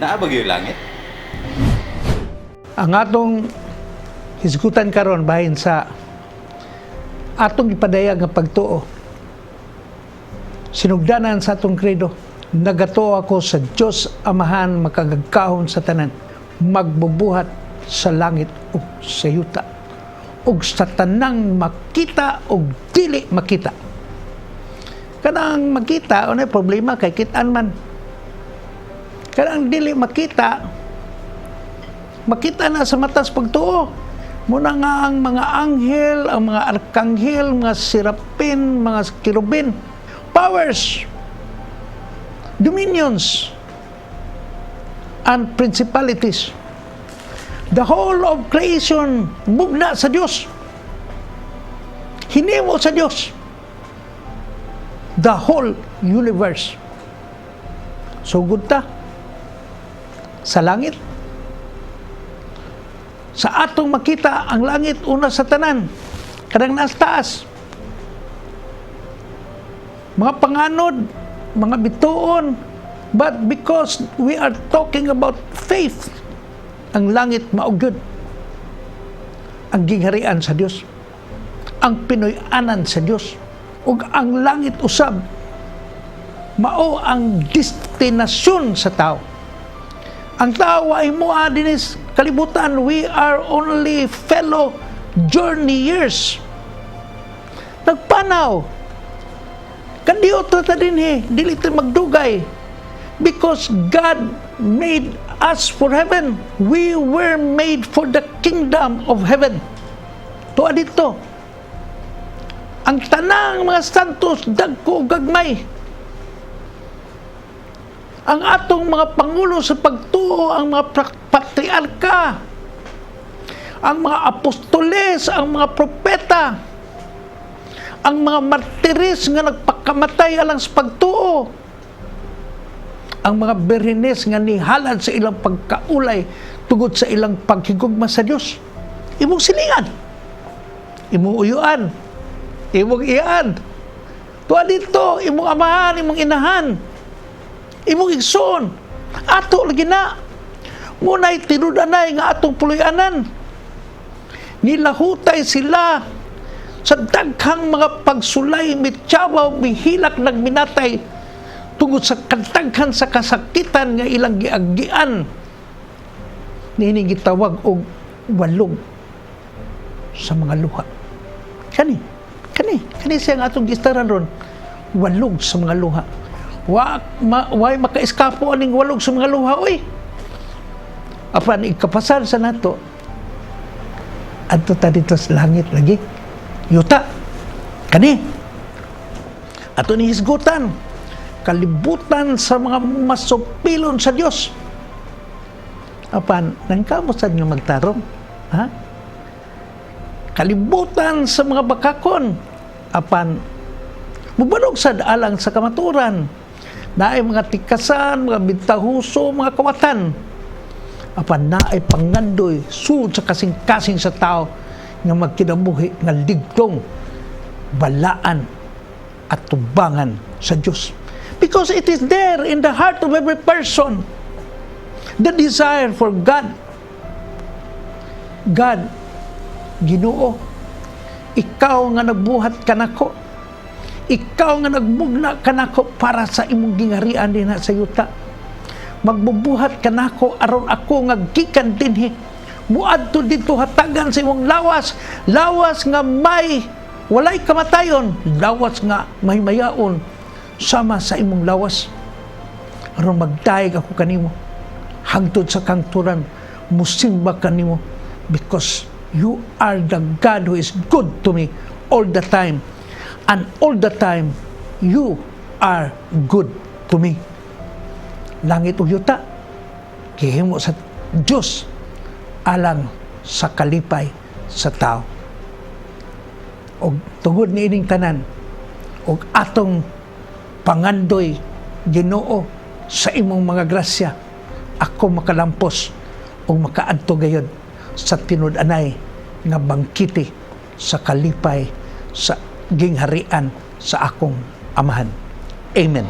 Naa ba gyud langit? Ang atong hisgutan karon bahin sa atong ipadayag nga pagtuo. Sinugdanan sa atong credo, nagatuo ako sa Dios Amahan makagagahom sa tanan, magbubuhat sa langit ug sa yuta ug sa tanang makita ug dili makita. Kanang makita, ano problema kay kitaan man. Kanang dili makita, makita na sa matas pagtuo. Muna nga ang mga anghel, ang mga arkanghel, mga serapin, mga kerubin, powers, dominions, and principalities. The whole of creation mugna sa Dios. Hinimo sa Dios. The whole universe. Sugod ta sa langit. Sa atong makita ang langit una sa tanan, kanang nasa taas. Mga panganod, mga bituon, but because we are talking about faith, ang langit mao gyud ang gingharian sa Dios, ang Pinoy-anan sa Dios, ug ang langit usab mao ang destinasyon sa tao. Ang tao ay mua dinis kalibutan. We are only fellow journeyers. Nagpanaw. Kandiot ta dinhi, dili ta magdugay. Because God made us for heaven. We were made for the kingdom of heaven. Tuwa dito. Ang tanang mga santos dagko ug gagmay. Ang atong mga pangulo sa pagtuo, ang mga patriarka, ang mga apostoles, ang mga propeta, ang mga martires nga nagpakamatay alang sa pagtuo, ang mga birhenes nga nihalad sa ilang pagkaulay tungod sa ilang paghigugma sa Dios. Imong silingan, imong uyuan, imong iyaan. Tuwa dito, imong amahan, imong inahan, imong igsoon. Ato lagi na. Muna'y tinud-anay nga atong puloy-anan. Nilahutay sila sa daghang mga pagsulay, mityabaw, mihilak, nagminatay tungod sa kadaghan sa kasakitan nga ilang giaggian niining gitawag og walog sa mga luha. Kani, kani, kani siya ang atong gistaran ron. Walog sa mga luha. Wa, ma, way maka-eskapo aning walog sa mga luha, oy. Apan ikapasar sa nato, adto ta dito sa langit lagi. Yuta. Kani. Ato ni hisgutan. Kalibutan sa mga masupilon sa Dios. Apan, nangkamo sad nga magtarong. Ha? Kalibutan sa mga bakakon. Apan, mubanog sad alang sa kamaturan. Naay mga tikasan, mga bintahuso, mga kawatan. Apan naay pangandoy sud sa kasing-kasing sa tao nga magkinabuhi nga ligtong, balaan at tubangan sa Diyos. Because it is there in the heart of every person, the desire for God. God, Ginoo, ikaw nga nagbuhat kanako. Ikaw nga nagmugna kanako para sa imong gingarian dinha sa yuta. Magbubuhat kanako aron ako nga gikan dinhi muadto didto, hatagan sa imong lawas, lawas nga may walay kamatayon, lawas nga mahimayaon sama sa imong lawas, aron magdayeg ako kanimo hangtod sa kangturan, musimba kanimo, because you are the God who is good to me all the time, and all the time you are good to me. Langit ug yuta gihimo sa Dios alang sa kalipay sa tao. Og tungod niining tanan ug atong pangandoy, Ginoo, sa imong mga grasya ako makalampos ug makaadto gayod sa tinud-anay nga bangkete sa kalipay sa gingharian sa akong Amahan. Amen.